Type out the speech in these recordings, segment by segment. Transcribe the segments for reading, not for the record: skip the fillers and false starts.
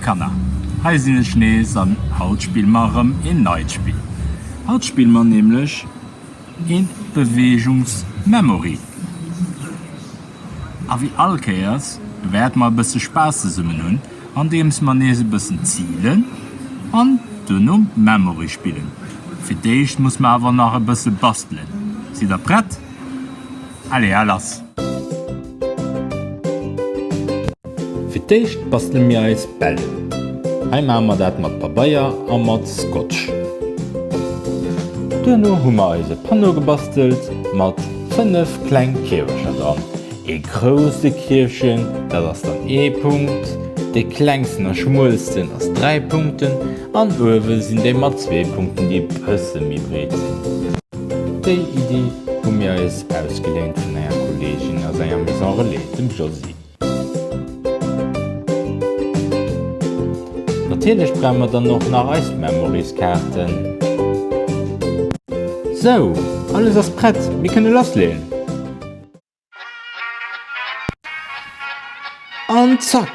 Kanner, hei sinn ech nees an haut spille mer erëm een neit Spill. Haut spille mer nämlech een Beweegungsmemory. A wéi all Kéiers wäerte mer e bësse Spaass zesummen hunn, andeems mer nees e bëssen zilen an duerno Memory spillen. Fir d'éischt muss mer awer nach e bësse bastelen. Sidd der prett? Allez, a lass! Fir d'éischt bastele mir eis Bäll. Hei maache mer dat mat Pabeier a mat Scotch. Duerno hu mer eis e Panneau gebastelt mat 5 kleng Kierwercher dran. Ee grousse Kierfchen, dat ass dann ee Punkt, dee klengsten a schmuelsten ass 3 Punkten an uewe sinn déi mat zwee Punkten, déi e bësse méi breet sinn. Déi Iddi hu mir eis ausgeléint vun enger Kolleegin aus enger Maison Relais, dem Josy. Natierlech brauche mer dann och nach eis Memoryskaarten. Sou, alles ass prett, mir kënne lassleeën! An zack!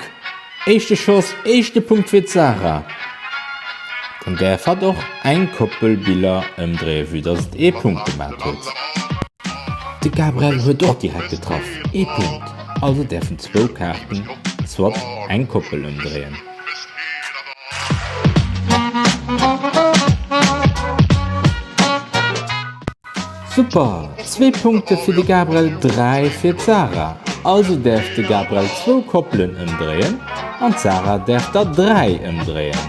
Éischte Schoss, éischte Punkt fir d'Sarah. Dann däerf hatt och eng Koppel Biller ëmdréien, vue dass et ee Punkt gemat huet. De Gabriel huet och direkt getraff, ee Punkt, also däerf en zwou Kaarten, soit eng Koppel ëmdréien. Super! Zwee Punkte fir de Gabriel, 3 fir d'Sarah. Also däerf de Gabriel zwou Koppelen ëmdréien an d'Sarah däerf der 3 ëmdréien.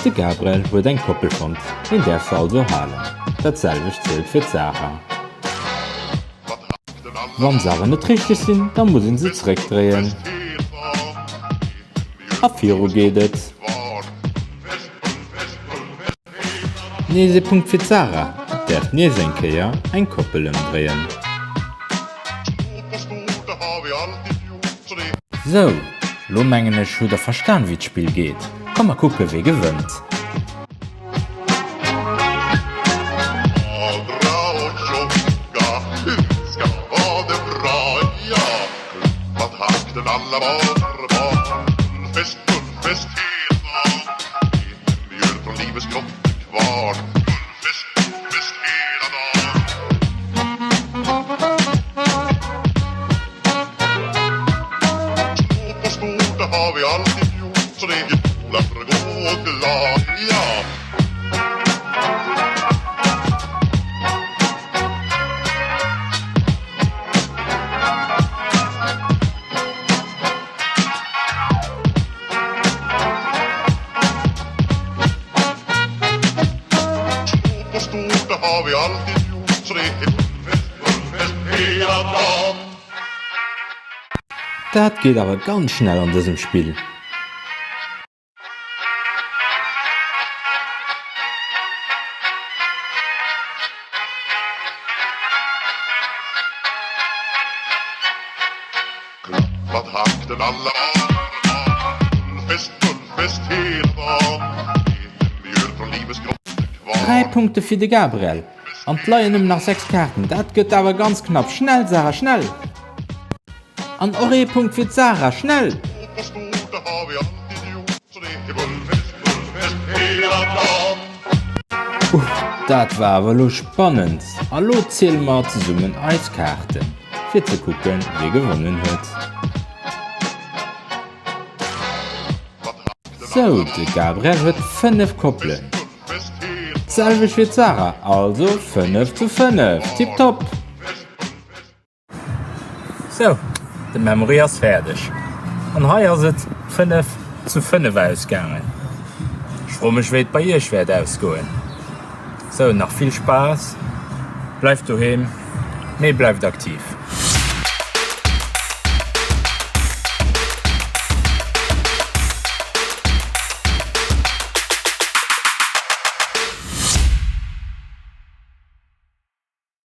De Gabriel huet eng Koppel fonnt, hien däerf se also halen. Dat selwecht zielt fir d'Sarah. Wann se awer net richteg sinn, da muss een se zeréckdréien. A viru geet et. Nees ee Punkt fir d'Sarah, et däerf nees eng Kéier eng Koppel ëmdréien. Sou, lo mengen ech hutt der verstan wéi d'Spill geet. Komm mer kucke wee gewënnt. Dat geet awer ganz schnell an dësem Spill. Dräi Punkte fir de Gabriel an 't leien nëmmen nach 6 Kaarten. Dat gëtt awer ganz knapp. Schnell Sarah, schnell! An och ee Punkt fir d'Sarah, schnell! Uff, dat war awer elo spannend. A lo ziele mer zesummen eis Kaarten, fir ze kucken, wie gewonnen huet. Sou, de Gabriel huet 5 Koppelen. D'selwecht fir d'Sarah, also 5 zu 5. Tiptop! Sou, de Memory ass fäerdeg. An hei ass et 5 zu 5 ausgaangen. Ech froe mech wéi et bei iech wäert ausgoen. Sou, nach vill Spaass, bleift doheem, mee bleift aktiv.